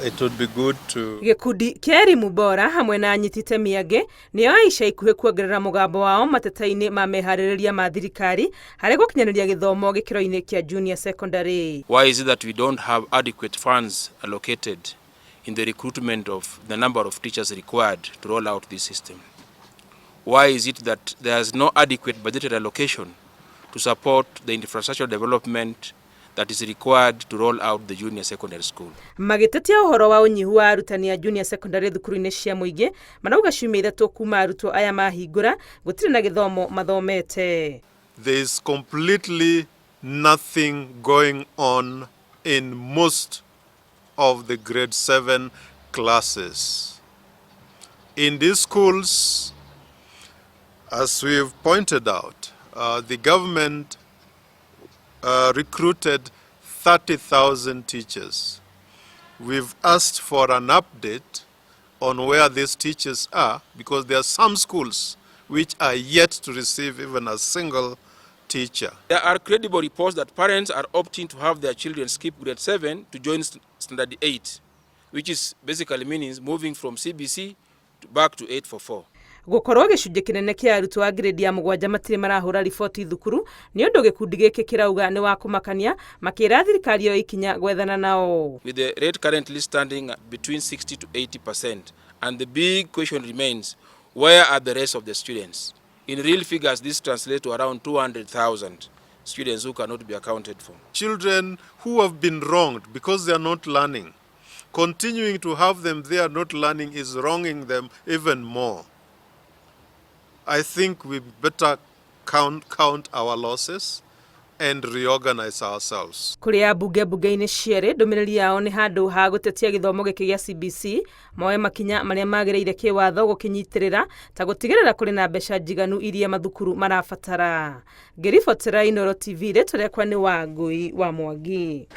It would be good to Gĩkundi kĩa Elimu Bora hamwe na anyiti itemi angĩ nĩo a ica ikuhĩ kuongerera mũgambo wao mateta-inĩ ma meharĩrĩria ma thirikari harĩ gũkinyanĩria gĩthomo gĩkĩro-inĩ kĩa junior secondary. Why is it that we don't have adequate funds allocated in the recruitment of the number of teachers required to roll out this system? Why is it that there is no adequate budgetary allocation to support the infrastructure development that is required to roll out the junior secondary school? Magĩtetia ũhoro wa ũnyihu wa arutani a junior secondary thukuru-inĩ cia mũingĩ, marauga ciumia 3 kuma arutwo aya mahingũra gũtirĩ na gĩthomo mathomete. There is completely nothing going on in most of the grade 7 classes. In these schools, as we've pointed out, the government recruited 30,000 teachers. We've asked for an update on where these teachers are, because there are some schools which are yet to receive even a single teacher. There are credible reports that parents are opting to have their children skip grade 7 to join standard 8, which is basically means moving from CBC back to 844. Gũkorwo gĩcunjĩ kĩnene kĩa arutwo a grade ya 7 matirĩ marahũra riboti thukuru nĩ ũndũ gĩkundi gĩkĩ kĩrauga nĩ wa kũmakania, makĩra thirikari yoe ikinya gwethana nao. With the rate currently standing at between 60 to 80%, and the big question remains, where are the rest of the students? In real figures, this translates to around 200,000 students who cannot be accounted for. Children who have been wronged because they are not learning, continuing to have them there not learning is wronging them even more. I think we better count our losses and reorganize ourselves. Kũrĩ ambunge mbunge-inĩ cierĩ, ndũmĩrĩri yao nĩ handũ ha gũtetia gĩthomo gĩkĩ gĩa CBC, moe makinya marĩa magĩrĩire kĩwatho gũkĩnyitĩrĩra, ta gũtigĩrĩra kũrĩ na mbeca njiganu iria mathukuru marabatara. Ngĩribotera Inooro TV, rĩtwa rĩakwa nĩ Wangui wa Mwangi.